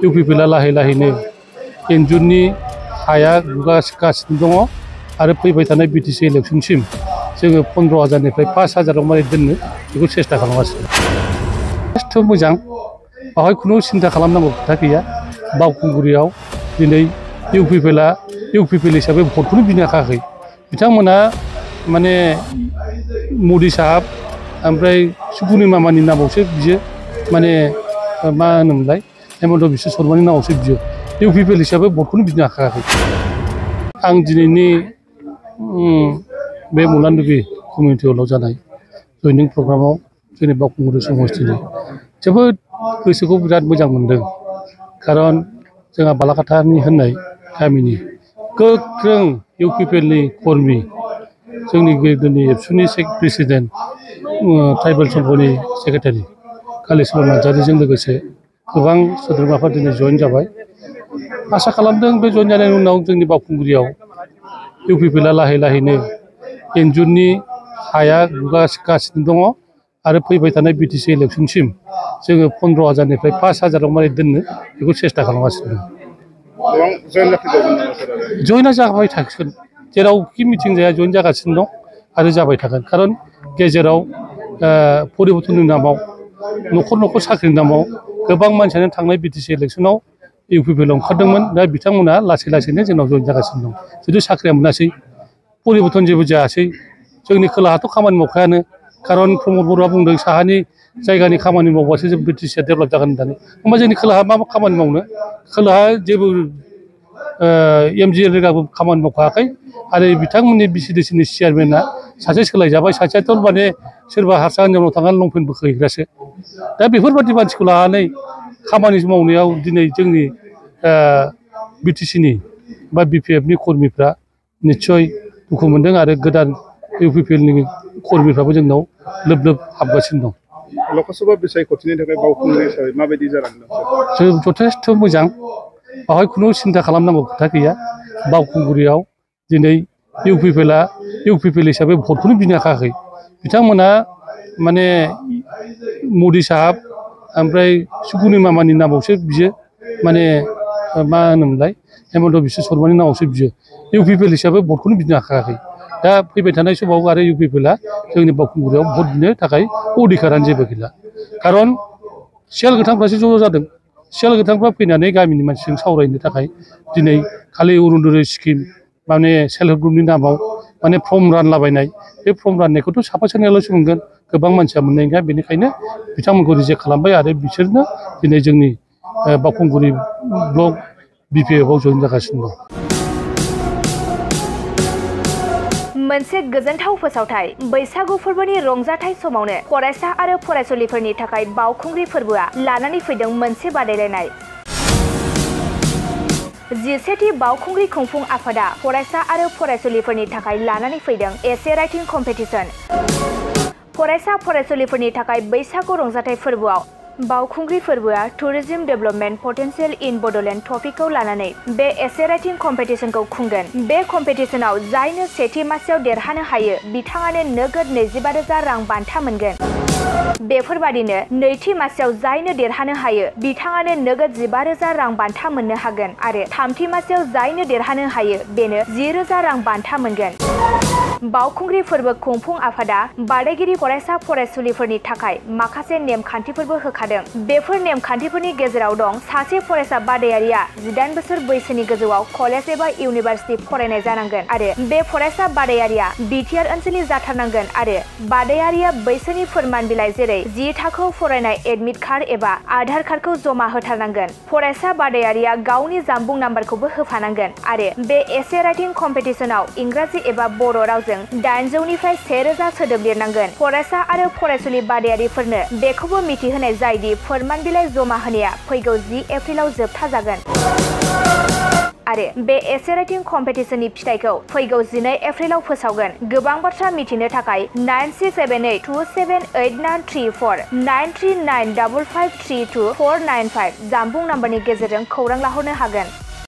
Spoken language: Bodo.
इउपिपिएलआ लासै लासैनो इन्जुरनि हाया गुगासिनो दङ आरो फैबाय थानाय बिटिसि इलेक्सनसिम जोङो 15,000निफ्राय 5,000आव मारै दोननो बेखौ सेस्था खालामगासिनो यथेस्थ' मोजां बावहाय खुनु सिन्था खालामनांगौ खोथा गैया बावखुंग्रियाव दिनै इउपिपिएल हिसाबै भटखौनो बिनो हाखायाखै बिथांमोना माने मदि साहाब ओमफ्राय सुबुनि मामानि नामावसो बियो माने मा होनोमोनलाय हेमन्त बिश्व शर्मानि नामावसो बियो इउपिपिएल हिसाबै भटखौनो बिनो हाखायाखै आं दिनैनि बे मुलानदुबि कमिउनिटि हलाव जानाय जयनिं प्रग्रामाव जोंनि बावखुंग्रि समस्थिनि जोबोद गोसोखौ बिराद मोजां मोनदों खारन जोंहा बालाकाटानि होननाय गामिनि गोख्रों इउपिपिएलनि कर्मि जोंनि गोदोनि एबसुनि प्रेसिडेन्ट ट्राइबेल संघनि सेक्रेटारि कालिचरन नार्जारीजों लोगोसे गोबां सोद्रोमाफोर दिनै जइन जाबाय आसा खालामदों बे जइन जानायनि उनाव जोंनि बावखुंग्रियाव इउपिपिएलआ लासै लासैनो इन्जुरनि हाया गुगासिनो दङ आरो फैबाय थानाय बिटिसि इलेक्सनसिम जोङो 15,000निफ्राय 5,000आव मारै दोननो बेखौ सेस्था खालामगासिनो दं जइना जाबाय थागोन जेरावखि मिटिं जाया जइन जागासिनो दं आरो जाबाय थागोन खारन गेजेराव परिबर्तननि नामाव न'खर साख्रिनि नामाव गोबां मानसियानो थांनाय बिटिसि इलेक्सनाव इउपिपिएलआव ओंखारदोंमोन दा बिथांमोना लासै लासैनो जोंनाव जइन जागासिनो दं जुदि साख्रिया मोनासै परिबर्तन जेबो जायासै जोंनि खोलाहाथ' खामानि मावखायानो खारन प्रमद बर'आ बुंदों साहानि जायगानि खामानि मावबासो जों बिटिसिआ डेभेलप जागोन होननानै होमबा जोंनि खोलाहा मा खामानि मावनो खोलाहा जेबो एमजिएनरेगाबो खामानि मावखायाखै आरो बिथांमोननि बिसिडिसिनि चेयारमेना सासे सोलायजाबाय सासेयाथ' माने सोरबा हारसा हिनजावनाव थांनानै लंपेन्ट बोखोहैग्रासो दा बेफोरबायदि मानसिखौ लानानै खामानि मावनायाव दिनै जोंनि बिटिसिनि बा बिपिएफनि कर्मिफ्रा निस्सय दुखु मोनदों आरो गोदान इउपिपिएलनि कर्मिफ्राबो जोंनाव लोब लोब हाबगासिनो दं लकसभा बिसायख'थिनि थाखाय बावखुंग्रि हिसाबै माबायदि जालांदों जों यथेस्थ' मोजां बावहाय खुनु सिन्था खालामनांगौ खोथा गैया बावखुंग्रियाव दिनै इउपिपिएल हिसाबै भटखौनो बिनो हाखायाखै बिथांमोना माने मदि साहाब ओमफ्राय सुबुनि मामानि नामावसो बियो माने मा होनोमोनलाय हेमन्त बिश्व शर्मानि नामावसो बियो इउपिपिएल हिसाबै भटखौनो बिनो हाखायाखै दा फैबाय थानाय समाव आरो इउपिपिएलआ जोंनि बावखुंग्रियाव भट बिनो थाखाय अधिकारानो जेबो गैला खारन सियाल गोथांफ्रासो ज' जादों सियाल गोथांफ्रा फैनानै गामिनि मानसिजों सावरायनो थाखाय दिनै खालि अरुण'दय स्किम माने सेल्फ हेल्प ग्रुपनि नामाव माने फर्म रानलाबायनाय बे फर्म राननायखौथ' साफा सानैयाल'सो मोनगोन गोबां मानसिया मोननाय नङा बेनिखायनो बिथांमोनखौ रिजेक्ट खालामबाय आरो बिसोरनो दिनै जोंनि बावखुंग्रि ब्लक बिपिएफआव जइन जागासिनो दं मोनसे गोजोनथाव फोसावथाय बैसागु फोरबोनि रंजाथाय समावनो फरायसा आरो फरायसुलिफोरनि थाखाय बावखुंग्रि फोरबोआ लानानै फैदों मोनसे बादायलायनाय 11थि बावखुंग्रि खुंफुं आफादा फरायसा आरो फरायसुलिफोरनि थाखाय लानानै फैदों एसे राइटिं कम्पिटिशन फरायसा फरायसुलिफोरनि थाखाय बैसागु रंजाथाय फोरबोआव बावखुंग्रि फोरबोआ टुरिज्म डेभलपमेन्ट पटेंशियल इन बड'लेण्ड टपिकखौ लानानै बे एसे राइटिं कम्पिटिशनखौ खुंगोन बे कम्पिटिशनाव जायनो सेथि मासियाव देरहानो हायो बिथाङानो नोगोद 25,000 रां बान्था मोनगोन बेफोरबादिनो नैथि मासियाव जायनो देरहानो हायो बिथाङानो नोगोद 15,000 रां बान्था मोननो हागोन आरो थामथि मासियाव जायनो देरहानो हायो बेनो 10,000 रां बान्था मोनगोन बावखुंग्रि फोरबो खुंफुं आफादा बादायगिरि फरायसा फरायसुलिफोरनि थाखाय माखासे नेमखान्थिफोरबो होखादों बेफोर नेमखान्थिफोरनि गेजेराव दं सासे फरायसा बादायारिया 18 बोसोर बैसोनि गोजौआव कलेज एबा इउनिभार्सिटि फरायनाय जानांगोन आरो बे फरायसा बादायारिया बिटिआर ओनसोलनि जाथारनांगोन आरो बादायारिया बैसोनि फोरमान बिलाइ जेरै 10 थाखोआव फरायनाय एडमिट कार्ड एबा आधार कार्डखौ जमा होथारनांगोन फरायसा बादायारिया गावनि जानबुं नाम्बारखौबो होफानांगोन आरो बे एसे राइटिं कम्पिटिशनाव इंराजि एबा बर' रावजों 800निफ्राय 1000 सोदोब लिरनांगोन फरायसा आरो फरायसुलि बादायारिफोरनो बेखौबो मिथिहोनाय जायदि फोरमान बिलाइ जमा होनाया फैगौ 10 एप्रिलाव जोबथा जागोन आरो बे एसे राइटिं कम्पिटिशननि फिथाइखौ फैगौ 12 एप्रिलाव फोसावगोन गोबां बाथ्रा मिथिनो थाखाय 9678278934 9395532495 जानबुं नाम्बारनि गेजेरजों खौरां लाहरनो हागोन